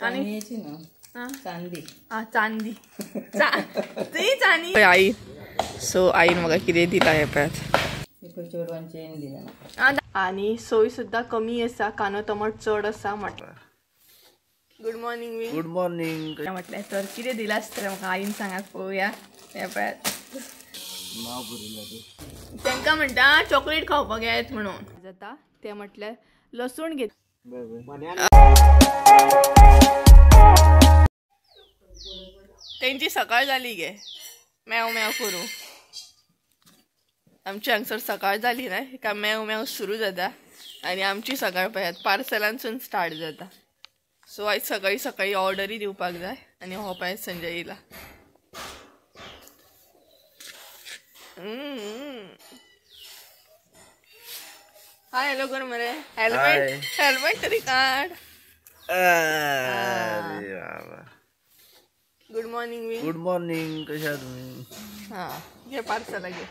चांदीची ना चांदी आ चांदी ती चांदी आई सो आईन म्हाका कितें दिला हें पळयात चेन दिला आनी सोय सुद्दां कमी आसा कांदो टमाट चड आसा म्हटलें. Good morning. Good morning म्हटलें तर कितें दिलां आसतलें म्हाका आईन सांगात पळोवया. हें पळयात तांकां म्हणटा चॉकलेट खावपाक येत म्हणून जाता ते म्हटल्यार लसूण घेत. तेंची सकाळ जाली गे म्याव म्याव करूं. आमची हांगसर सकाळ जाली ना एका म्याव म्याव सुरू जाता आनी आमची सकाळ पळयात पार्सलांसून स्टार्ट जाता. सो आयज सकाळी सकाळी ऑर्डरी दिवपाक जाय आनी हो पळयात संजय येयला. हाय हॅलो कर मरे. हेल्मेट हेल्मेट तरी काड. Good morning. Good morning. कशा तुम्ही? हां घे पार्सल घे.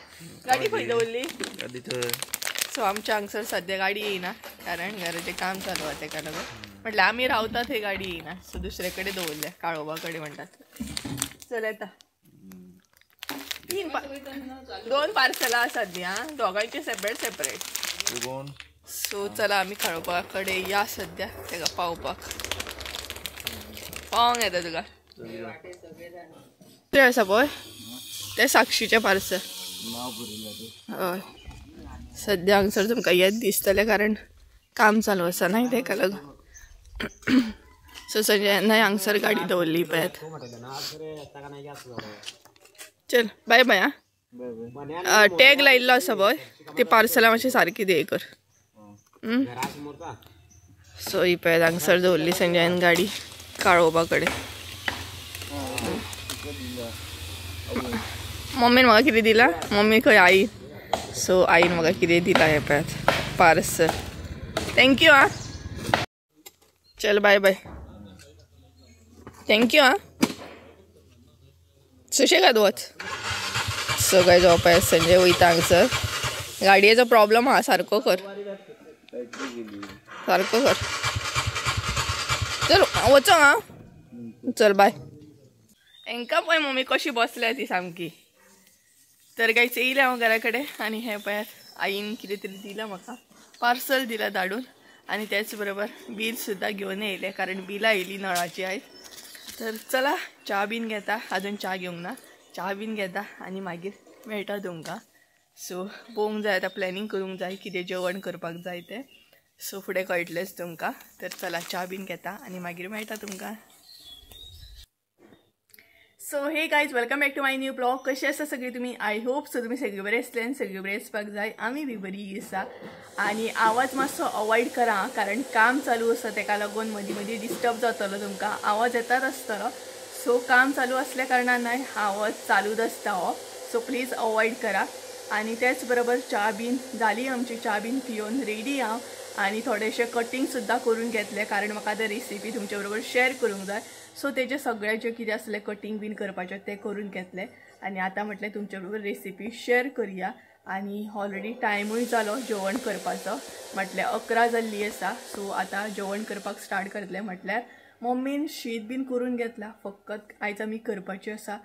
गाडी खंय दवरली? गाडी थंय. सो आमच्या हांगसर सद्या गाडी येयना कारण घराचें काम चालू आसा तेका लागून म्हटल्यार आमी रावता थंय गाडी येयना सो दुसरे कडेन दवरल्या काळोबा कडेन म्हणटात. चल येता. दोन पार्सलां आसात न्ही आं दोगांयची सेपरेट सेपरेट. सो चला आमी काळोबा कडेन या सद्या तेका पावपाक. पावोंक येता तुका तें आसा पळय तें साक्षीचें पार्सल. हय सद्या हांगसर तुमकां येत दिसतलें कारण काम चालू आसा न्हय तेका लागून. सो संजय हांगसर गाडी दवरली पळयात. चल बाय बाय. आं टॅग लायिल्लो आसा पळय ते पार्सलां मातशें सारकी दे कर. सो ही पळयात हांगसर दवरली संजयान गाडी काळोबा कडेन. मम्मीन म्हाका कितें दिलां? मम्मी खंय आई. सो आईन म्हाका कितें दिलां हें पळयात पार्सल. Thank you आं. चल बाय बाय. Thank you आं. सुशेगाद वच. सो गायज हो पळयात संजय वयता हांगसर. गाडयेचो प्रॉब्लम आहा सारको कर सारको कर. चल वचोंक आं. चल बाय. हेंकां पळय मम्मी कशी बसल्या ती सामकी. तर गायज येयलें हांव घरा कडेन आनी हें पळयात आईन कितें तरी दिलां म्हाका पार्सल दिलां धाडून आनी तेच बरोबर बील सुद्दां घेवन येयलें कारण बिलां येयली नळाची आयज. तर चला च्या बीन घेता. आजून च्या घेवंक ना. च्या बीन घेता आनी मागीर मेळटा तुमकां. सो पळोवंक जाय आतां प्लॅनिंग करूंक जाय कितें जेवण करपाक जाय तें. सो फुडें कळटलेंच तुमकां. तर चला च्या बीन घेता आनी मागीर मेळटा तुमकां. So hey guys welcome back to my new blog. कशे आसा सगळी तुमी? I hope so तुमी सगळी बरे आसले आनी सगळी बरे आसपाक जाय. आमी बी बरी आसा. आनी आवाज मातसो अवॉयड करा कारण काम चालू आसा तेका लागून मदीं मदीं डिस्टर्ब जातलो तुमकां. आवाज येताच आसतलो. सो काम चालू आसल्या कारणान न्हय आवाज चालूच आसता हो. सो प्लीज अवॉयड करा. आनी तेच बरोबर च्या बीन जाली आमची. च्या बीन पिवन रेडी हांव आनी थोडेशे कटींग सुद्दां करून घेतलें कारण म्हाका आतां रेसिपी तुमचे बरोबर शेअर करूंक जाय. सो तेजे सगळे जे कितें आसलें कटींग बीन करपाचें तें करून घेतलें आनी आतां म्हटलें तुमचे बरोबर रेसिपी शेअर करुया. आनी ऑलरेडी टायमूय जालो जेवण करपाचो म्हटल्यार 11 जाल्ली आसा. सो आतां जेवण करपाक स्टार्ट करतलें. म्हटल्यार मम्मीन शीत बीन करून घेतलां फकत आयज आमी करपाचें आसा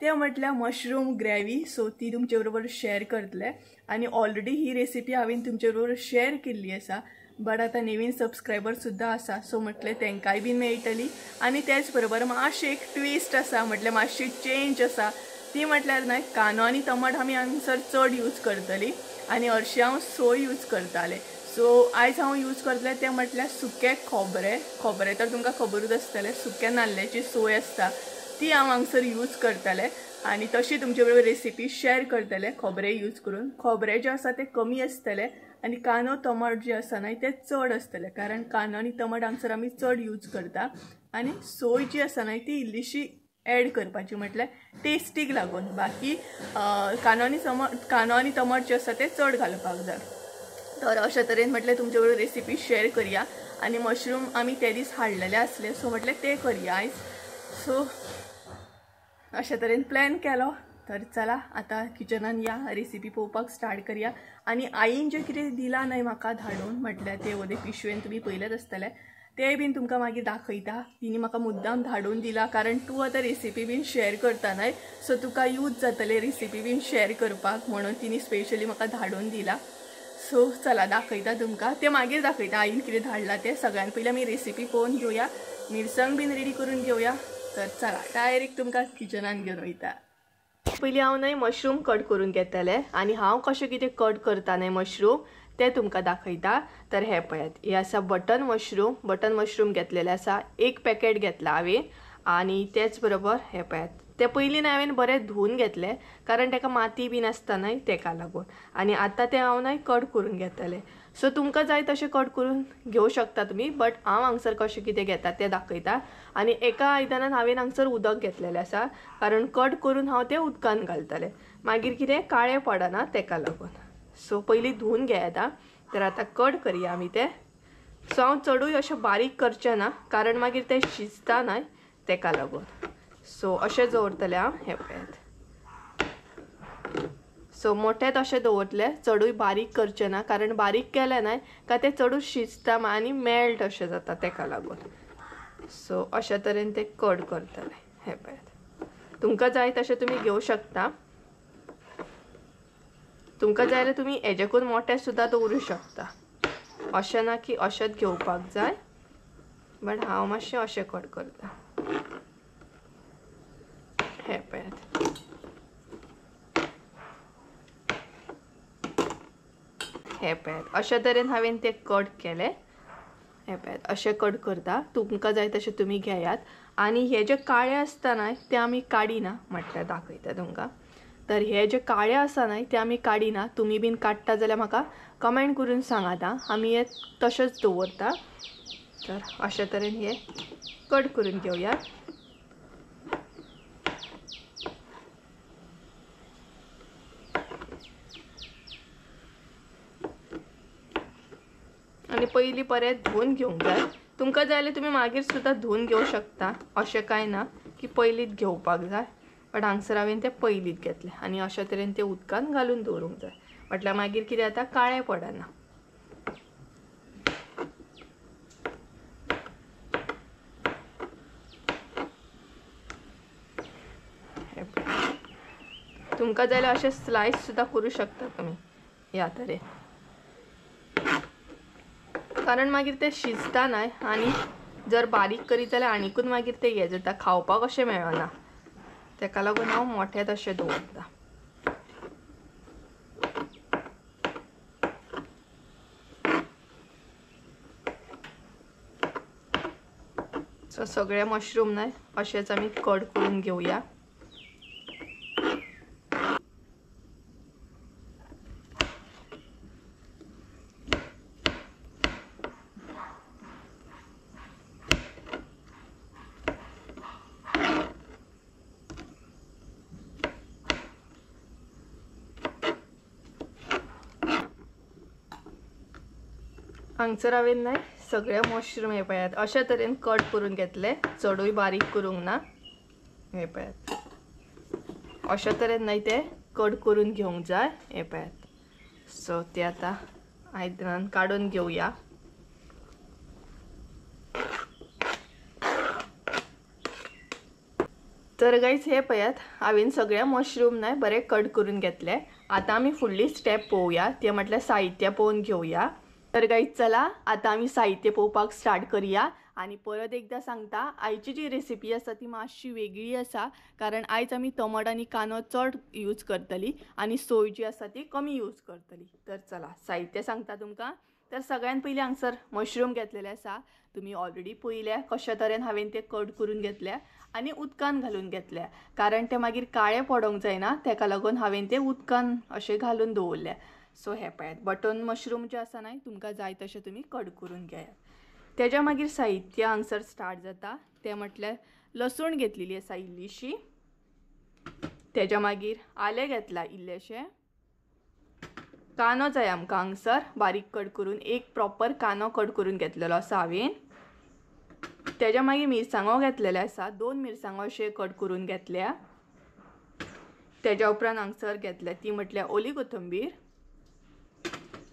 तें म्हटल्यार मशरूम ग्रेवी. सो ती तुमचे बरोबर शेअर करतले. आनी ऑलरेडी ही रेसिपी हांवें तुमचे बरोबर शेअर केल्ली आसा बट आतां नवीन सबस्क्रायबर सुद्दां आसा सो म्हटलें तेंकांय बीन मेळटली. आनी तेच बरोबर मातशें एक ट्विस्ट आसा म्हटल्यार मातशी चेंज आसा ती म्हटल्यार न्हय कांदो आनी टमाट आमी हांगसर चड यूज करतली आनी हरशीं हांव सोय यूज करतालें. सो आयज हांव यूज करतलें तें म्हटल्यार सुकें खोबरें. खोबरें तर तुमकां खबरूच आसतलें सुक्या नाल्ल्याची सोय आसता ती हांव हांगसर यूज करतलें आनी तशी तुमचे बरोबर रेसिपी शेअर करतलें खोबरें यूज करून. खोबरें जें आसा तें कमी आसतलें आनी कांदो टमाट जे आसा न्हय तें चड आसतलें कारण कांदो आनी टमाट हांगसर आमी चड यूज करता. आनी सोय जी आसा न्हय ती इल्लीशी एड करपाची म्हटल्यार टेस्टीक लागून. बाकी कांदो आनी टमाट जे आसा ते चड घालपाक जाय. तर अशा तरेन म्हटलें तुमचे बरोबर रेसिपी शेअर करया. आनी मशरूम आमी ते दीस हाडलेले आसले सो म्हटलें ते करया आयज. सो अशा तरेन प्लॅन केलो. तर चला आतां किचनान या रेसिपी पळोवपाक स्टार्ट करया. आनी आईन जें कितें दिलां न्हय म्हाका धाडून म्हटल्यार तें वोदे पिशवेन तुमी पळयलेंच आसतलें ते बीन तुमकां मागीर दाखयता. तिणी म्हाका मुद्दाम धाडून दिला कारण तूं आतां रेसिपी बीन शेअर करता न्हय, सो तुका यूज जातले रेसिपी बीन शेअर करपाक म्हणून तिणी स्पेशली म्हाका धाडून दिला. सो चला दाखयता तुमकां ते मागीर दाखयता आईन कितें धाडलां तें. सगळ्यान पयलीं आमी रेसिपी पळोवन घेवया, मिरसांग बीन रेडी करून घेवया. तर चला डायरेक्ट तुमकां किचनान घेवन वयता. पयलीं हांव न्हय मशरूम कट करून घेतलें आनी हांव कशें कितें कट करता न्हय मशरूम ते तुमकां दाखयता. तर हे पळयात, हे आसा बटन मशरूम. बटन मशरूम घेतलेले आसा, एक पॅकेट घेतला हांवें. आनी तेच बरोबर हे पळयात, ते पयलीं न्हय हांवें बरें धुवन घेतले कारण ताका माती बीन आसता न्हय तेका लागून. आनी आतां तें हांव न्हय कट करून घेतलें. सो तुमकां जाय तशें कट करून घेवं शकता तुमी, बट हांव हांगसर कशें कितें घेता तें दाखयता. आनी एका आयदनान हांवें हांगसर उदक घेतलेलें आसा कारण कट करून हांव तें उदकान घालतलें, मागीर कितें काळें पडना तेका लागून. सो पयलीं धुवन घेयात. तर आतां कट करया आमी तें. सो हांव चडूय अशें बारीक करचें ना कारण मागीर तें शिजता न्हय तेका लागून. सो अशें दवरतलें हांव, हें पळयात. सो मोठें तशें दवरतलें, चडूय बारीक करचें ना कारण बारीक केलें न्हय काय तें चडूच शिजता आनी मेल्ट अशें जाता तेका लागून. सो अशे तरेन तें कट करतलें. हें पळयात, तुमकां जाय तशें तुमी घेवं शकता. तुमकां जाय जाल्यार तुमी हेजेकून मोठें सुद्दां दवरूं शकता, अशें ना की अशेंच घेवपाक जाय, बट हांव मातशें अशें कट करता. हे पळयात, हे पळयात, अशे तरेन हांवें ते कट केले. हे पळयात, अशें कट करता, तुमकां जाय तशें तुमी घेयात. आनी हे जे काळे आसता न्हय ते आमी काडिना, म्हटल्यार दाखयता तुमकां. तर हे जे काळे आसा न्हय ते आमी काडिना, तुमी बीन काडटा जाल्यार म्हाका कमेंट करून सांगात. आमी हे तशेंच दवरता. तर अशे तरेन हे कट करून घेवया. आनी पयलीं परत धुवन घेवंक जाय. तुमकां जाय जाल्यार तुमी मागीर सुद्दां धुवन घेवं शकता, अशें कांय ना की पयलींच घेवपाक जाय, बट हांगसर हांवें तें पयलींच घेतलें. आनी अशे तरेन तें उदकान घालून दवरूंक जाय, म्हटल्यार मागीर कितें जाता काळें पडना. तुमकां जाय जाल्यार अशें स्लायस सुद्दां करूं शकता तुमी ह्या तरेन, कारण मागीर ते शिजता न्हय आनी जर बारीक करीत जाल्यार आनीकून मागीर ते हें जाता, खावपाक अशें मेळना, तेका लागून हांव मोठें तशें दवरता. सो सगळे मशरूम न्हय अशेंच आमी कट करून घेवया. हांगसर हांवें न्हय सगळे मशरूम हे पळयात अशे तरेन कट करून घेतले, चडूय बारीक करूंक ना. हे पळयात, अशे तरेन न्हय ते कट करून घेवंक जाय. हे पळयात, सो ते आतां आयदनान काडून घेवया. तर गायज हे पळयात, हांवें सगळे मशरूम न्हय बरे कट करून घेतले. आतां आमी फुडली स्टेप पळोवया, ते म्हटल्यार साहित्य पळोवन घेवया. तर गायज चला आतां आमी साहित्य पळोवपाक स्टार्ट करया. आनी परत एकदां सांगता, आयची जी रेसिपी आसा ती मातशी वेगळी आसा कारण आयज आमी टमाट आनी कांदो चड यूज करतली आनी सोय जी आसा ती कमी यूज करतली. तर चला साहित्य सांगता तुमकां. तर सगळ्यान पयलीं हांगसर मशरूम घेतलेले आसा, तुमी ऑलरेडी पळयल्या कशे तरेन हांवें ते कट करून घेतल्या आनी उदकान घालून घेतल्या कारण ते मागीर काळे पडोंक जायना, तेका लागून हांवें ते उदकान अशें घालून दवरल्या. सो हे पळयात, बटन मशरूम जे आसा न्हय तुमकां जाय तशें तुमी कट करून घेयात. तेज्या मागीर साहित्य हांगसर स्टार्ट जाता, तें म्हटल्यार लसूण घेतलेली आसा इल्लीशी, तेज्या मागीर आलें घेतलां इल्लेशें, कांदो जाय आमकां हांगसर बारीक कट करून, एक प्रॉपर कांदो कट करून घेतलेलो आसा हांवें. तेज्या मागीर मिरसांगो घेतलेले आसा, 2 मिरसांगो अशे कट करून घेतल्या. तेज्या उपरांत हांगसर घेतल्या ती म्हटल्यार ओली कोथंबीर.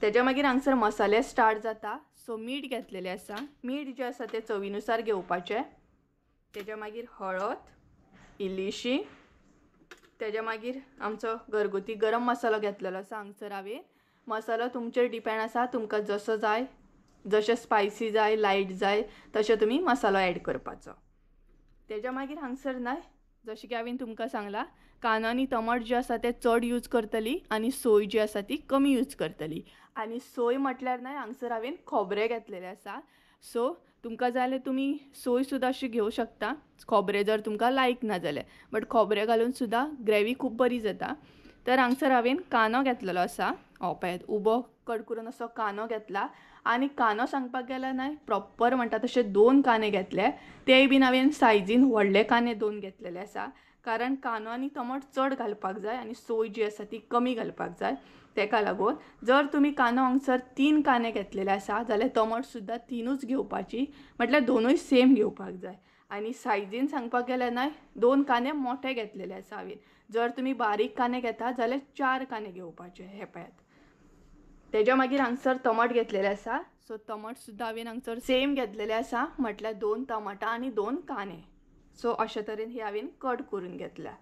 तेज्या मागीर हांगसर मसाले स्टार्ट जाता. सो मीठ घेतलेलें आसा. मीठ जें आसा तें चवीनुसार घेवपाचें. तेज्या मागीर हळद, इल्लीशी, तेज्या मागीर आमचो घरगुती गरम मसालो घेतलेलो आसा हांगसर हांवें. मसालो तुमचेर डिपेंड आसा, तुमकां जसो जाय, जशें स्पायसी जाय, लायट जाय तशें तुमी मसालो एड करपाचो. तेज्या मागीर हांगसर न्हय जशें की हांवें तुमकां सांगलां, कांदो आनी टमाट जे आसा ते चड यूज करतली आनी सोय जी आसा ती कमी यूज करतली. आनी सोय म्हटल्यार न्हय हांगसर हांवें खोबरें घेतलेलें आसा. सो तुमकां जाय जाल्यार तुमी सोय सुद्दां अशी घेवं शकता, खोबरें जर तुमकां लायक ना जाल्यार, बट खोबरें घालून सुद्दां ग्रेवी खूब बरी जाता. तर हांगसर हांवें कांदो घेतलेलो आसा, हो पळयात उबो कट करून असो कांदो घेतला. आनी कांदो सांगपाक गेल्यार न्हय प्रोपर म्हणटा तशे 2 कांदे घेतले, तेय बीन हांवें सायजीन व्हडले कांदे 2 घेतलेले आसा, कारण कांदो आनी टमाट चड घालपाक जाय आनी सोय जी आसा ती कमी घालपाक जाय. तेका लागून जर तुमी कांदो हांगसर 3 कांदे घेतलेले आसा जाल्यार टमाट सुद्दां 3ूच घेवपाची, म्हटल्यार 2ूय सेम घेवपाक जाय. आनी सायजीन सांगपाक गेल्यार न्हय 2 कांदे मोठे घेतलेले आसा हांवें. जर तुमी बारीक कांदे घेता जाल्यार 4 कांदे घेवपाचे. हे पळयात. तेज्या मागीर हांगसर टमाट घेतलेले आसा. सो टमाट सुद्दां हांवें हांगसर सेम घेतलेले आसा, म्हटल्यार 2 टमाटां आनी 2 कांदे. सो अशे तरेन हे हांवें कट करून घेतल्या.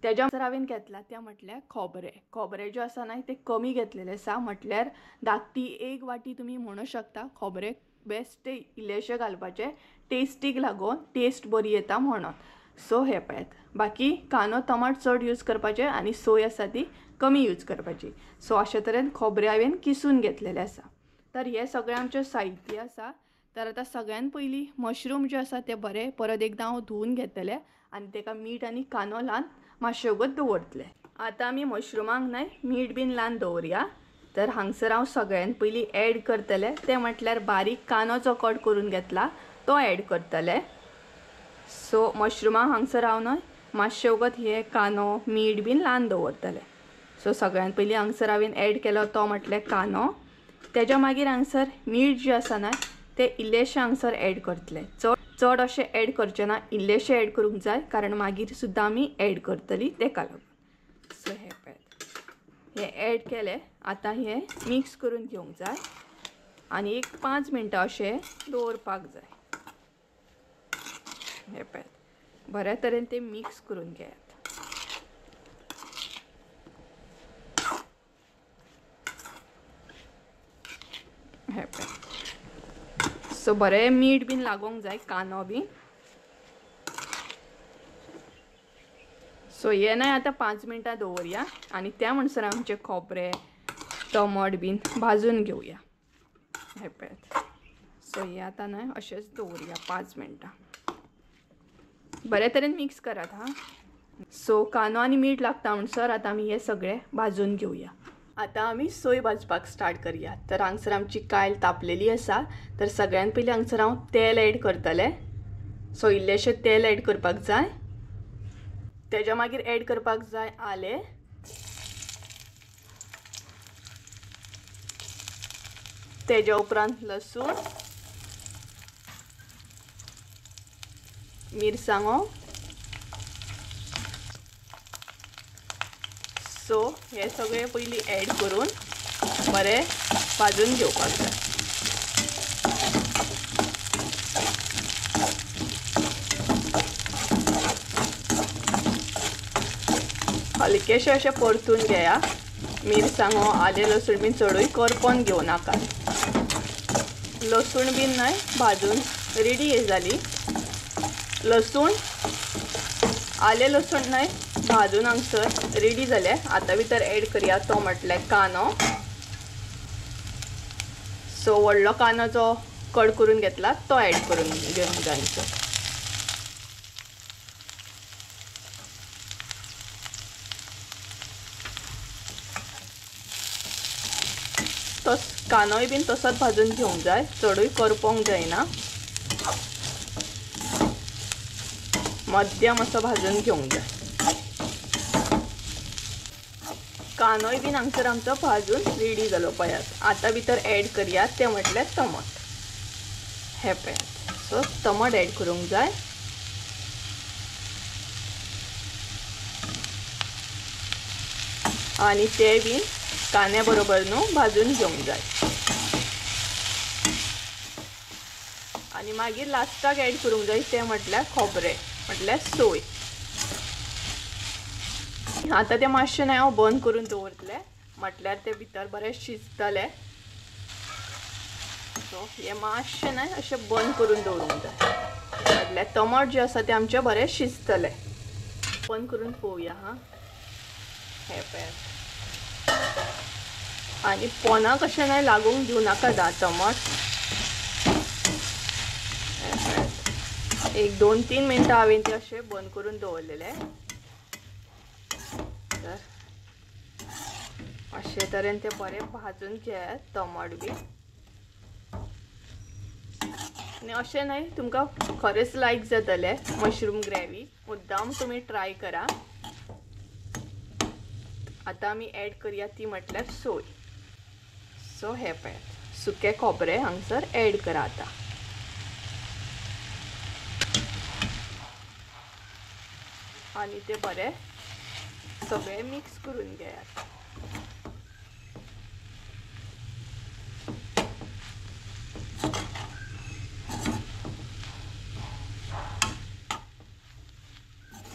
तेज्या हांवें घेतला त्या म्हटल्यार खोबरें. खोबरें जें आसा न्हय तें कमी घेतलेलें आसा, म्हटल्यार धाकटी 1 वाटी तुमी म्हणू शकता. खोबरें बेस्ट इल्लेशें घालपाचें, टेस्टीक लागून टेस्ट बरी येता म्हणून. सो हे पळयात. बाकी कांदो टमाट चड यूज करपाचें आनी सोय आसा ती कमी यूज करपाची. सो अशे तरेन खोबरें हांवें किसून घेतलेलें आसा. तर हें सगळें आमचें साहित्य आसा. तर आतां सगळ्यान पयलीं मशरूम जे आसा ते बरें परत एकदां हांव धुवून घेतलें आनी तेका मीठ आनी कांदो लावन मातशें वगत दवरतलें. आतां आमी मशरुमाक न्हय मीठ बीन लावन दवरया. तर हांगसर हांव सगळ्यान पयलीं एड करतलें तें म्हटल्यार बारीक कांदो जो कट करून घेतला तो एड करतलें. सो मशरुमाक हांगसर हांव न्हय मातशें वगत हें कांदो मीठ बीन लावन दवरतलें. सो सगळ्यान पयलीं हांगसर हांवें एड केलो तो म्हटल्यार कांदो. तेज्या मागीर हांगसर मीठ जें आसा न्हय तें इल्लेशें हांगसर एड करतलें. चड चड अशें एड करचें ना, इल्लेशें एड करूंक जाय, कारण मागीर सुद्दां आमी एड करतली तेका लागून. सो हें पळयात, हें एड केलें. आतां हें मिक्स करून घेवंक जाय आनी एक 5 मिनटां अशें दवरपाक जाय. हें पळयात, बऱ्या तरेन तें मिक्स करून घेयात. हें पळयात. सो बरें मीठ बीन लागोंक जाय, कांदो बीन. सो हें न्हय आतां 5 मिनटां दवरया आनी त्या म्हणसर आमचें खोबरें टमाट बीन भाजून घेवया. हें पळयात. सो हें आतां न्हय अशेंच दवरया 5 मिनटां. बरे तरेन मिक्स करात हां. सो कांदो आनी मीठ लागता म्हणसर आतां आमी हें सगळें भाजून घेवया. आतां आमी सोय भाजपाक स्टार्ट करया. तर हांगसर आमची कायल तापलेली आसा. तर सगळ्यान पयलीं हांगसर हांव तेल एड करतलें. सो इल्लेशें तेल एड करपाक जाय. तेज्या मागीर एड करपाक जाय आलें, तेज्या उपरांत लसूण, मिरसांगो. सो हे सगळे पयलीं एड करून बरें भाजून घेवपाक जाय. हलकेशें अशें परतून घेया. मिरसांगो, आलें, लसूण बीन चडूय करपोन घेवं नाका. लसूण बीन न्हय भाजून रेडी जाली. लसूण, आलें लसूण न्हय भाजून हांगसर रेडी जालें. आतां भितर एड करया तो म्हटल्यार कांदो. सो व्हडलो कांदो जो कट करून घेतला तो एड करून घेवंक जाय. तस कांदोय बीन तसोच भाजून घेवंक जाय, चडूय करपोंक जायना, मध्यम असो भाजून घेवंक जाय. कांदोय बीन हांगसर आमचो भाजून रेडी जालो पळयात. आतां भितर एड करया तें म्हटल्यार टमाट. हें पळयात. सो टमाट एड करूंक जाय. आनी ते बीन कांद्या बरोबर न्हू भाजून घेवंक जाय. आनी मागीर लास्टाक एड करूंक जाय तें म्हटल्यार खोबरें म्हटल्यार सोय. आतां तें मातशें न्हय हांव बंद करून दवरतलें म्हटल्यार तें भितर बरें शिजतलें. सो हें मातशें न्हय अशें बंद करून दवरूंक जाय म्हटल्यार टमाट जे आसा तें आमचें बरें शिजतलें. बंद करून पळोवया. हां हें पळयात. आनी पोनाक अशें न्हय लागूंक दिवं नाका दा टमाट. एक 2-3 मिनटां हांवें तें अशें बंद करून दवरलेलें. तर अशे तरेन तें बरें भाजून घेयात टमाट बी. आनी अशें न्हय तुमकां खरेंच लायक जातलें मशरूम ग्रेवी. मुद्दाम तुमी ट्राय करा. आतां आमी एड करया ती म्हटल्यार सोय. सो हें पळयात सुकें खोबरें हांगसर एड करा आतां. आनी तें बरें सगळें मिक्स करून घेयात.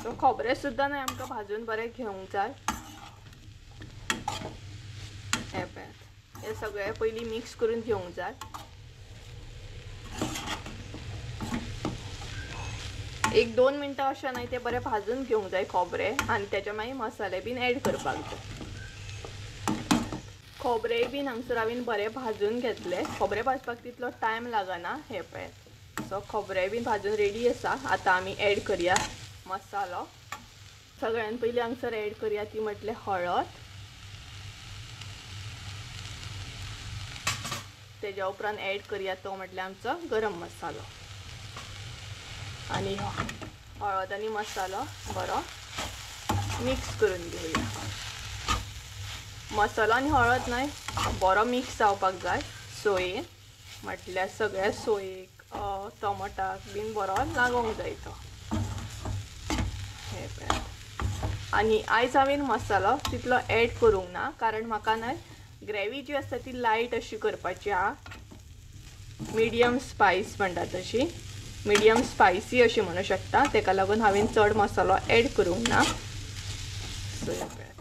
सो खोबरें सुद्दां न्हय आमकां भाजून बरें घेवंक जाय. हें पळयात हें सगळें पयलीं मिक्स करून घेवंक जाय. एक 2 मिनटां अशें न्हय तें बरें भाजून घेवंक जाय खोबरें आनी तेच्या मागीर मसाले बीन एड करपाक जाय. खोबरें बीन हांगसर हांवें बरें भाजून घेतलें. खोबरें भाजपाक तितलो टायम लागना. हें पळयात. सो खोबरें बीन भाजून रेडी आसा. आतां आमी एड करया मसालो. सगळ्यान पयलीं हांगसर एड करया ती म्हटल्यार हळद. तेज्या उपरांत एड करया तो म्हटल्यार आमचो गरम मसालो. आनी हळद आनी मसालो बरो मिक्स करून घेवया. मसालो आनी हळद न्हय बरो मिक्स जावपाक जाय सोयेन म्हटल्यार सगळ्या सोयेक टमाटाक बीन बरो लागोंक जाय तो. हें पळयात. आनी आयज हांवें मसालो तितलो एड करूंक ना कारण म्हाका न्हय ग्रेवी जी आसता ती लायट अशी करपाची आहा. मिडियम स्पायस म्हणटा तशी मिडियम स्पायसी अशी म्हणू शकता. तेका लागून हांवें चड मसालो एड करूंक ना. सो हें पळयात.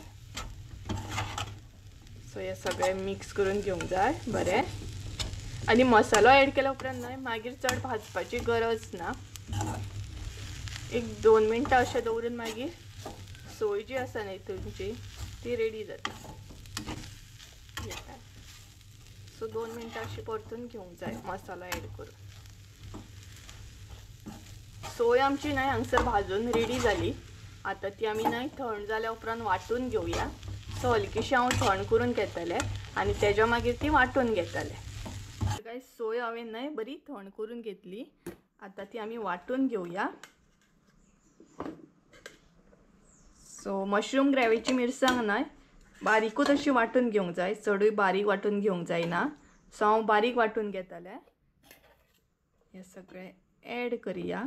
सो हें सगळें मिक्स करून घेवंक जाय बरें. आनी मसालो एड केल्या उपरांत न्हय मागीर चड भाजपाची गरज ना. एक 2 मिनटां अशें दवरून मागीर सोय जी आसा न्हय तुमची ती रेडी जाता. सो 2 मिनटां अशी परतून घेवंक जाय मसालो एड करून. सोय आमची न्हय हांगसर भाजून रेडी जाली. आतां ती आमी न्हय थंड जाल्या उपरांत वांटून घेवया. सो हलकीशी हांव थंड करून घेतलें आनी तेज्या मागीर ती वांटून घेतलें. काय सोय हांवें न्हय बरी थंड करून घेतली. आतां ती आमी वांटून घेवया. सो मशरूम ग्रेवीची मिरसांग न्हय बारीकूच अशी वांटून घेवंक जाय, चडूय बारीक वांटून घेवंक जायना. सो हांव बारीक वांटून घेतलें. हें सगळें एड करया.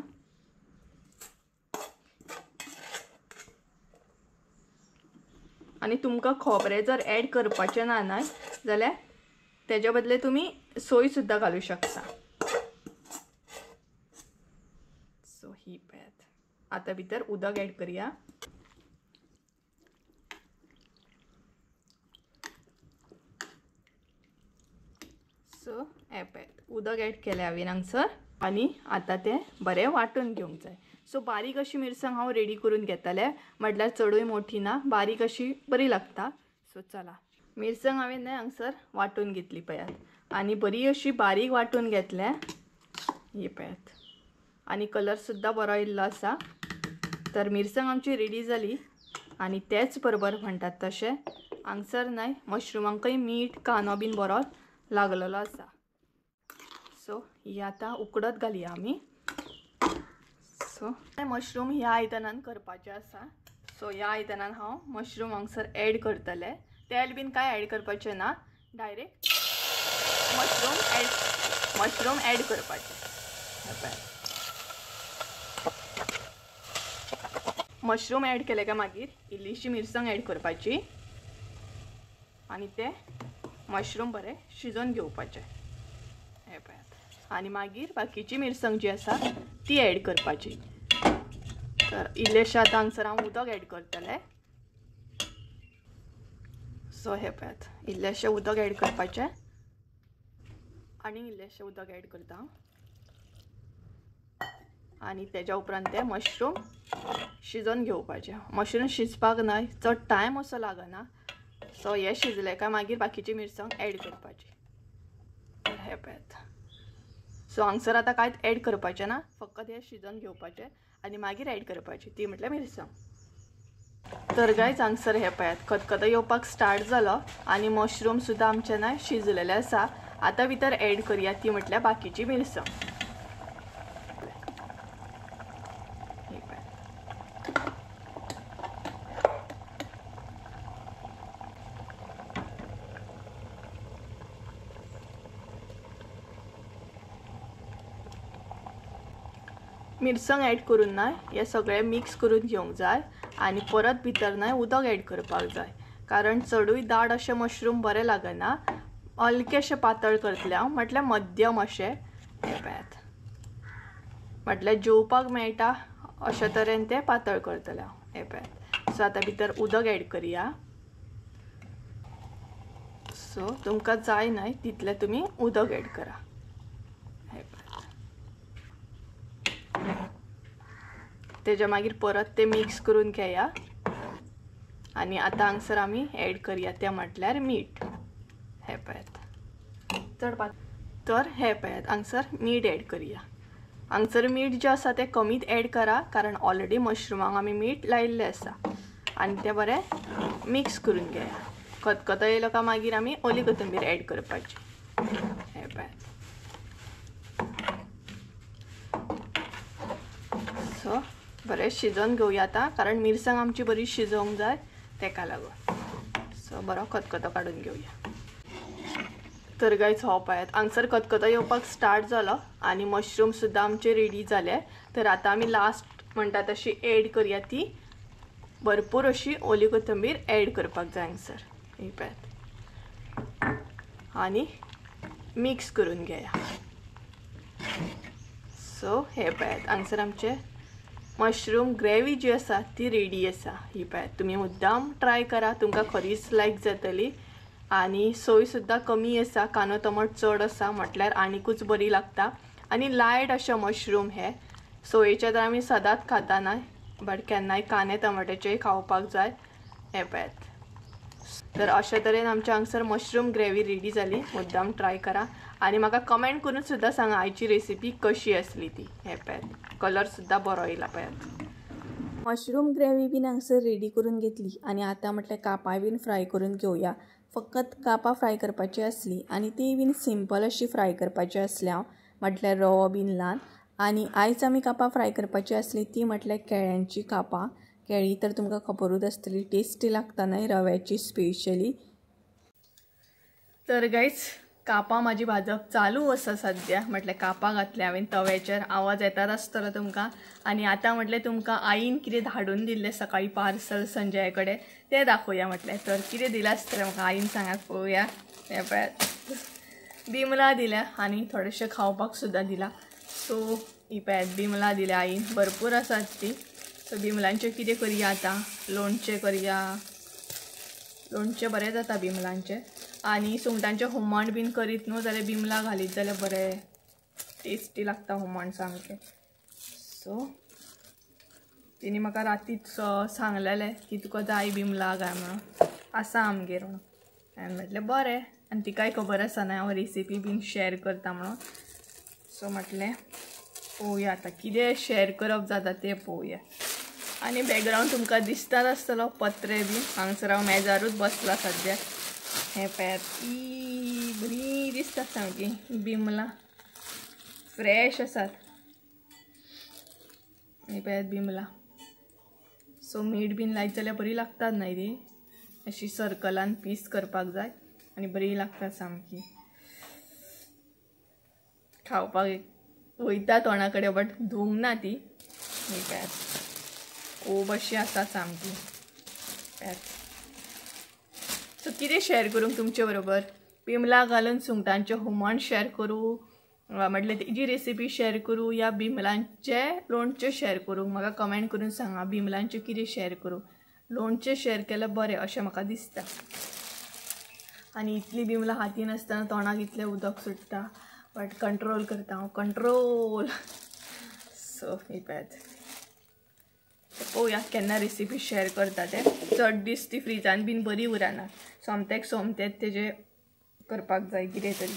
आनी तुमकां खोबरें जर एड करपाचें ना न्हय जाल्यार तेज्या बदले तुमी सोय सुद्दां घालूं शकता. सो ही पळयात. आतां भितर उदक एड करया. सो हें पळयात उदक एड केलें हांवें हांगसर. आनी आतां तें बरें वांटून घेवंक जाय. सो बारीक अशी मिरसांग हांव रेडी करून घेतलें म्हटल्यार चडूय मोठी ना, बारीक अशी बरी लागता. सो चला मिरसांग हांवें न्हय हांगसर वांटून घेतली पळयात. आनी बरी अशी बारीक वांटून घेतलें. ही पळयात. आनी कलर सुद्दां बरो येयल्लो आसा. तर मिरसांग आमची रेडी जाली. आनी तेच बरोबर म्हणटात तशें हांगसर न्हय मशरुमांकय मीठ कांदो बीन बरो लागलेलो आसा. सो ही आतां उकडत घालया आमी. सो मशरूम ह्या आयदनान करपाचें आसा. सो ह्या आयदनान हांव मशरूम हांगसर एड करतलें. तेल बीन कांय एड करपाचें ना, डायरेक्ट मशरूम एड करपाचें. मशरूम एड केले काय मागीर इल्लीशी मिरसांग एड करपाची आनी ते मशरूम बरें शिजोवन घेवपाचें. हें पळयात. आनी मागीर बाकीची मिरसांग जी आसा ती एड करपाची. तर इल्लेशें आतां हांगसर हांव उदक एड करतलें. सो हें पळयात इल्लेशें उदक एड करपाचें आनी इल्लेशें उदक एड करता आनी तेज्या उपरांत तें मशरूम शिजोवन घेवपाचें. मशरूम शिजपाक न्हय चड टायम असो लागना. सो हें शिजलें काय मागीर बाकीची मिरसांग एड करपाची. तर हें पळयात. सो हांगसर आतां कांयच एड करपाचें ना, फकत हें शिजोवन घेवपाचें आनी मागीर एड करपाची ती म्हटल्यार मिरसांग. तर गायज हांगसर हें पळयात खतखतो येवपाक स्टार्ट जालो आनी मशरूम सुद्दां आमचें न्हय शिजलेलें आसा. आतां भितर एड करया ती म्हटल्यार बाकीची मिरसांग. मिरसांग एड करून न्हय हें सगळें मिक्स करून घेवंक जाय आनी परत भितर न्हय उदक एड करपाक जाय, कारण चडूय दाट अशें मशरूम बरें लागना. हलकें अशें पातळ करतलें हांव, म्हटल्यार मध्यम अशें. हें पळयात म्हटल्यार जेवपाक मेळटा अशे तरेन तें पातळ करतलें हांव. हें पळयात. सो आतां भितर उदक एड करया. सो तुमकां जाय न्हय तितलें तुमी उदक एड करा. हें पळयात तेज्या मागीर परत ते मिक्स करून घेया आनी आतां हांगसर आमी एड करया तें म्हटल्यार मीठ. हें पळयात चड पातळ. तर हें पळयात हांगसर मीठ एड करया. हांगसर मीठ जें आसा तें कमीच एड करा, कारण ऑलरेडी मशरुमाक आमी मीठ लायिल्लें आसा. आनी तें बरें मिक्स करून घेया. खतखतो येयलो काय मागीर आमी ओली कोथंबीर एड करपाची. हें पळयात. सो बरें शिजोवन घेवया आतां, कारण मिरसांग आमची बरी शिजोवंक जाय तेका लागून. सो बरो खतखतो काडून घेवया. तर गायज हो पळयात हांगसर खतखतो येवपाक स्टार्ट जालो आनी मशरूम सुद्दां आमचे रेडी जाले. तर आतां आमी लास्ट म्हणटा तशी एड करया ती भरपूर अशी ओली कोथंबीर एड करपाक जाय हांगसर. ही पळयात आनी मिक्स करून घेया. सो हे पळयात हांगसर आमचे मशरूम ग्रेवी जी आसा ती रेडी आसा. ही पळयात तुमी मुद्दाम ट्राय करा, तुमकां खरीच लायक जातली. आनी सोय सुद्दां कमी आसा, कांदो टमाट चड आसा म्हटल्यार आनिकूच बरी लागता. आनी लायट अशें मशरूम हे सोयेचे तर आमी सदांच खाता न्हय, बट केन्नाय कांदे टमाट्याचेय खावपाक जाय. हें पळयात. तर अशे तरेन आमच्या हांगसर मशरूम ग्रेवी रेडी जाली. मुद्दाम ट्राय करा आनी म्हाका कमेंट करून सुद्दां सांगा आयची रेसिपी कशी आसली ती. हें पळयात कलर सुद्दां बरो येयला पळयात. मशरूम ग्रेवी बीन हांगसर रेडी करून घेतली आनी आतां म्हटल्यार कापां बीन फ्राय करून घेवया. फकत कापां फ्राय करपाची आसली आनी ती बीन सिंपल अशी फ्राय करपाची आसली हांव, म्हटल्यार रवो बीन ल्हान. आनी आयज आमी कापां फ्राय करपाची आसली ती म्हटल्यार केळ्यांची कापां. केळी तर तुमकां खबरूच आसतली, टेस्टी लागता न्हय रव्याची स्पेशली. तर गायज कापां म्हाजी भाजप चालू आसा सद्या, म्हटल्यार कापां घातल्या हांवें तव्याचेर, आवाज येतात आसतलो तुमकां. आनी आतां म्हटलें तुमकां आईन कितें धाडून दिल्लें सकाळीं पार्सल संजया कडेन तें दाखोवया म्हटलें. तर कितें दिलां आसतलें म्हाका आईन सांगात पळोवया. हें पळयात बिमलां दिल्या आनी थोडेशें खावपाक सुद्दां दिलां. सो ही पळयात बिमलां दिल्या आईन, भरपूर आसात ती. सो बिमलांचें कितें करया आतां, लोणचें करया, लोणचें बरें जाता बिमलांचें. आनी सुंगटांचें हुमण बीन करीत न्हू जाल्यार बिमलां घालीत जाल्यार बरें टेस्टी लागता हुमण सामकें. सो तिणी म्हाका रातीच सांगलेलें की तुका जाय बिमलां काय म्हणून, आसा आमगेर म्हणून. हांवें म्हटलें बरें, आनी तिकाय खबर आसा न्हय हांव रेसिपी बीन शेर करता म्हणून. सो म्हटलें पळोवया आतां कितें शेर करप जाता तें पळोवया. आनी बॅकग्रावंड तुमकां दिसतात आसतलो पत्रे बीन, हांगसर हांव मेजारूच बसलां सद्या. हें पळयात ई बरी दिसतात सामकी बिमलां, फ्रेश आसात. हें पळयात बिमलां. सो मीठ बीन लायत जाल्यार बरी लागतात न्हय ती, अशी सर्कलान पीस करपाक जाय आनी बरी लागता सामकी खावपाक. वयता तोंडा कडेन बट धुवंक ना ती. ही पळयात खूब अशी आसा सामकी. सो कितें शेर करूंक तुमचे बरोबर, बिमलां घालून सुंगटांचें हुमण शेर करूं म्हटल्यार तेजी रेसिपी शेअर करूं या बिमलांचें लोणचें शेअर करूं. म्हाका कमेंट करून सांगा बिमलांचें कितें शेअर करूं. लोणचें शेअर केल्यार बरें अशें म्हाका दिसता. आनी इतली बिमलां हातीन आसतना तोंडाक इतलें उदक सुट्टा, बट कंट्रोल करता हांव, कंट्रोल. सो ही पळयात, पळोवया केन्ना रेसिपी शेअर करता ते. चड दीस ती फ्रिजान बीन बरी उरना, सोमत्याक सोमतेच तेजें करपाक जाय कितें तरी.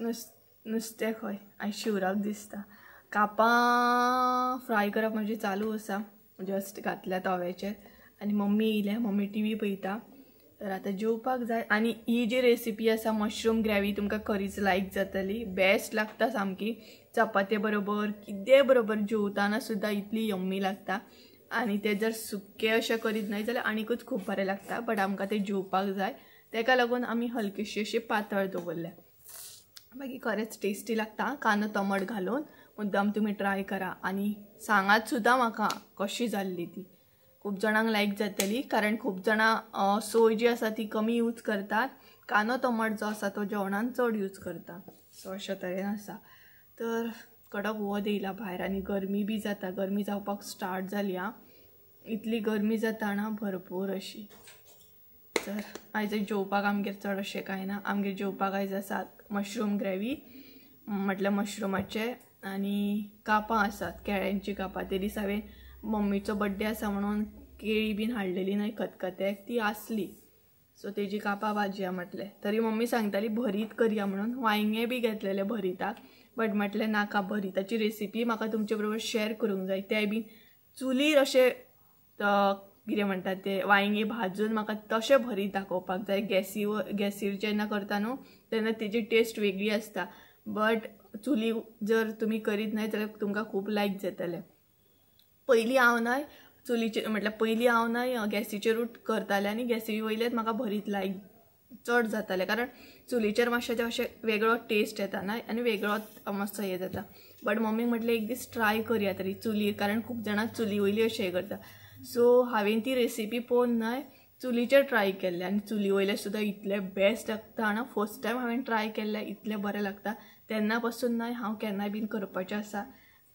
नुस्तें खंय आयज शिवराक दिसता. कापां फ्राय करप म्हजें चालू आसा, जस्ट घातल्या तव्याचेर. आनी मम्मी येयल्या, मम्मी टीव्ही पळयता. तर आतां जेवपाक जाय. आनी ही जी रेसिपी आसा मशरूम ग्रेवी तुमकां खरीच लायक जातली, बेस्ट लागता सामकी. चपाते बरोबर कितें बरोबर जेवताना सुद्दां इतली यम्मी लागता. आनी ते जर सुके अशें करीत न्हय जाल्यार आनीकूच खूब बरें लागता. बट आमकां तें जेवपाक जाय, तेका लागून आमी हलकेशी अशी पातळ दवरल्या. मागीर खरेंच टेस्टी लागता कांदो टमाट घालून. मुद्दाम तुमी ट्राय करा आनी सांगात सुद्दां म्हाका कशी जाल्ली ती. खूब जाणांक लायक जातली, कारण खूब जाणां सोय जी आसा ती कमी यूज करतात, कांदो टमाट जो आसा तो जेवणान चड यूज करता. सो अशा तरेन आसा. तर कडक वत येयला भायर आनी गरमी बी जाता, गरमी जावपाक स्टार्ट जाली आं. इतली गरमी जाता ना भरपूर अशी. तर आयज जेवपाक आमगेर चड अशें कांय ना. आमगेर जेवपाक आयज आसा मशरूम ग्रेवी, म्हटल्यार मशरुमाचे, आनी कापां आसात, केळ्यांची कापां. ते दीस हांवें मम्मीचो बड्डे आसा म्हणून केळी बीन हाडलेली न्हय खतखत्याक, ती आसली. सो तेजी कापां भाजया म्हटलें. तरी मम्मी सांगताली भरीत करया म्हणून, वांयगें बी घेतलेलें भरिताक, बट म्हटलें नाका, भरिताची रेसिपी म्हाका तुमचे बरोबर शेअर करूंक जाय. तें बी चुलीर अशें कितें म्हणटात ते वांयगें भाजून म्हाका तशें भरीत दाखोवपाक जाय. गॅसीर जेन्ना करता न्हू तेन्ना तेजी टेस्ट वेगळी आसता, बट चुली जर तुमी करीत न्हय जाल्यार तुमकां खूब लायक जातलें. पयलीं हांव न्हय चुलीचेर, म्हटल्यार पयलीं हांव न्हय गॅसीचेरूच करतालें आनी गॅसी वयल्यान म्हाका भरीत लायक चड जातालें, कारण चुलीचेर मातशें तें अशें वेगळो टेस्ट येता न्हय आनी वेगळोच मातसो हें जाता. बट मम्मीक म्हटलें एक दीस ट्राय करया तरी चुलीर, कारण खूब जाणां चुली वयली अशें हें करता. सो हांवें ती रेसिपी पळोवन न्हय चुलीचेर ट्राय केल्लें आनी चुली वयलें सुद्दां इतलें बेस्ट लागता. आनी फर्स्ट टायम हांवें ट्राय केल्लें, इतलें बरें लागता. तेन्ना पासून न्हय हांव केन्नाय बीन करपाचें आसा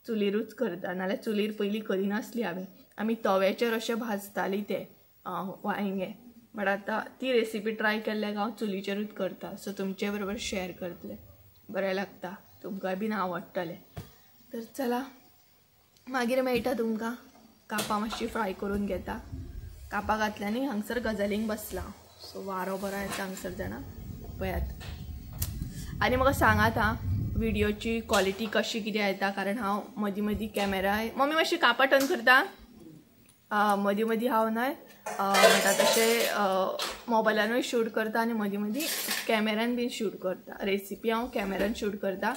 चुलीरूच करता, नाल्यार चुलीर पयलीं करिनासली हांवें. आमी तव्याचेर अशें भाजतालीं ते वांयगें, बट आतां ती रेसिपी ट्राय केल्ल्याक हांव चुलीचेरूच करता. सो तुमचे बरोबर शेअर करतलें, बरें लागता, तुमकांय बीन आवडटलें. तर चला मागीर मेळटा तुमकां. कापां मातशी फ्राय करून घेता. कापां घातल्या न्ही हांगसर गजालींक बसलां. सो वारो बरो येता हांगसर जाणा, पळयात. आनी म्हाका सांगात आं व्हिडियोची क्वॉलिटी कशी कितें येता, कारण हांव मदीं मदीं कॅमेरा, मम्मी मातशी कापां टर्न करता, मदीं मदीं हांव न्हय म्हणटा तशें मोबायलानूय शूट करता आनी मदीं मदीं कॅमेरान बीन शूट करता. रेसिपी हांव कॅमेरान शूट करता,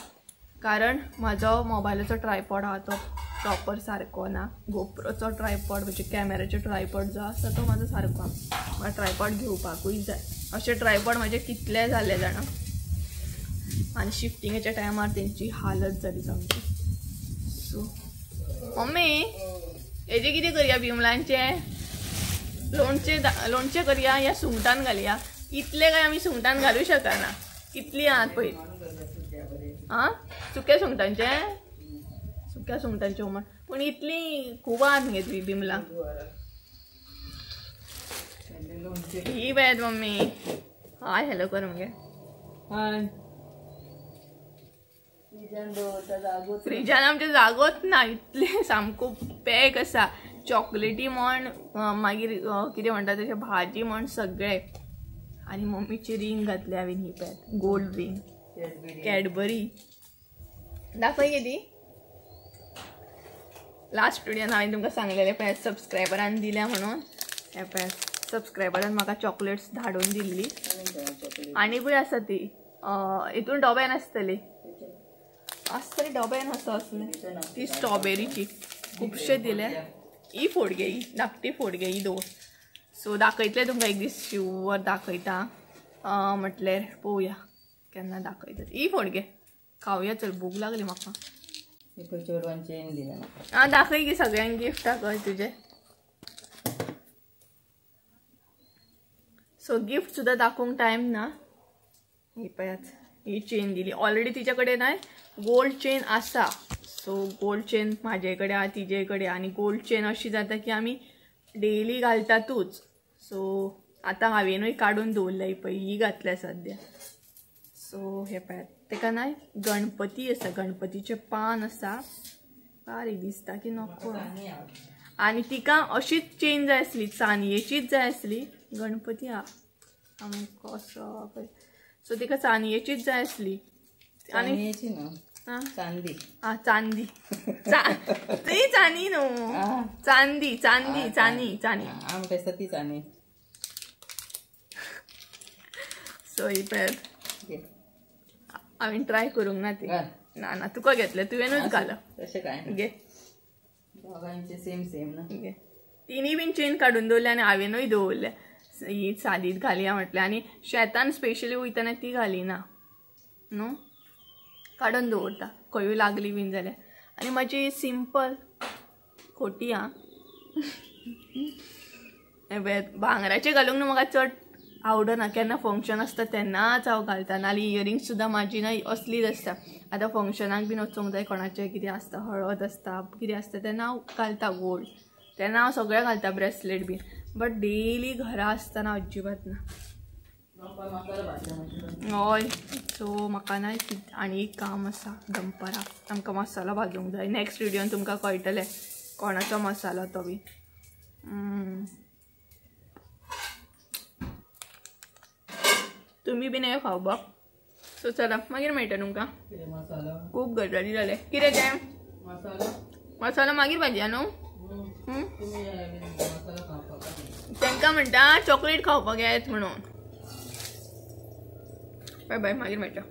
कारण म्हाजो मोबायलाचो ट्रायपॉड आहा तो प्रॉपर सारको ना. गोप्रोचो ट्रायपॉड म्हणजे कॅमेराचो ट्रायपॉड जो आसा तो म्हाजो सारको आहा. म्हाका ट्रायपॉड घेवपाकूय जाय. अशे ट्रायपॉड म्हाजे कितले जाल्ले जाणा, आनी शिफ्टिंगेच्या टायमार तेंची हालत जाली सामकी. सो मम्मी हेजें कितें करया, बिमलांचें लोणचें, लोणचें करया या सुंगटान घालया? इतलें काय आमी सुंगटान घालूं शकना, कितलीं आहात पळय. आं सुक्या सुंगटांचें, सुक्या सुंगटांचें हुमण, पूण इतलीं खूब आहात मगे तुमी बिमलां. ही पळयात मम्मी, हाय हॅलो कर मगे. हाय. फ्रिजान आमच्या जागोच ना, इतलें सामको पॅक आसा. चॉकलेटी म्हण, मागीर कितें म्हणटा तशें भाजी म्हण सगळें. आनी मम्मीची रिंग घातली हांवें, ही पळयात गोल्ड रिंग, कॅडबरी. दाखय गे ती. लास्ट स्टुडियोन हांवें तुमकां सांगलेलें पळयात सबस्क्रायबरान दिल्या म्हणून. हें पळयात सबस्क्रायबरान म्हाका चॉकलेट्स धाडून दिल्ली. आनीकूय आसा ती हितून डब्यान आसतली, आसतली डब्यान आसा असले ती स्ट्रॉबेरीची खुबशे दिले. ही फोड गे, ही धाकटी फोड गे, ही दवर. सो दाखयतले तुमकां एक दीस शुवर दाखयता, म्हटल्यार पळोवया केन्ना दाखयता. ही फोड गे, खावया चल, भूक लागली म्हाका. आं दाखय गे सगळ्यांक गिफ्ट दाखय तुजें. सो गिफ्ट सुद्दां दाखोवंक टायम ना. ही पळयात ही चेन दिली. ऑलरेडी तिच्या कडेन नाय गोल्ड चेन आसा. सो गोल्ड चेन म्हाजे कडेन आहा, तिजे कडेन. आनी गोल्ड चेन अशी जाता की आमी डेली घालतातूच. सो आतां हांवेनूय काडून दवरल्या पळय, ही घातल्या सद्या. सो हे पळयात, तेका नाय गणपती आसा, गणपतीचें पान आसा, बारीक दिसता की नको. आनी तिका अशीच चेन जाय आसली, चानयेचीच जाय आसली. गणपती आहा सामको असो पळय. सो तिका चानयेचीच जाय आसली. आनी चांदी, आ चांदी, ती चांदी न्हू, चांदी चांदी चांदी चांदी आमकां ती चांदी. सो ही पळयात, हांवें ट्राय करूंक ना ती. ना ना, तुका घेतलें, तुवेंनूच घाल. तशें काय घे, दोगांचे सेम सेम ना. घे, तिनी बीन चेन काडून दवरल्या आनी हांवेनूय दवरल्या. ही सादीत घालया म्हटलें. आनी शेतान स्पेशली वयतना ती घालिना न्हू, काडून दवरता खंयूय लागली बीन जाल्यार. आनी म्हाजी सिंपल खोटी आं, भांगराचें घालूंक न्हू म्हाका चड आवडना. केन्ना फंक्शन आसता तेन्नाच हांव घालता, नाल्यार इयरिंग्स सुद्दां म्हाजी ना असलीच आसता. आतां फंक्शनाक बीन वचूंक जाय, कोणाचें कितें आसता, हळद आसता, कितें आसता, तेन्ना हांव घालता गोल्ड, तेन्ना हांव सगळें घालता, ब्रेसलेट बीन. बट डेली घरा आसतना अजिबात ना. हय, सो म्हाका ना आनी एक काम आसा, दनपारां आमकां मसालो भाजूंक जाय. नॅक्स्ट व्हिडियोन तुमकां कळटलें कोणाचो मसालो तो बी. तुमी बीन हे खावपाक. सो चला मागीर मेळटा तुमकां. खूब गजाली जाले. कितें तें मसालो मागीर भाजया न्हू. तांकां म्हणटा चॉकलेट खावपाक येत म्हणून. बाय बाय, मागीर मेळटा.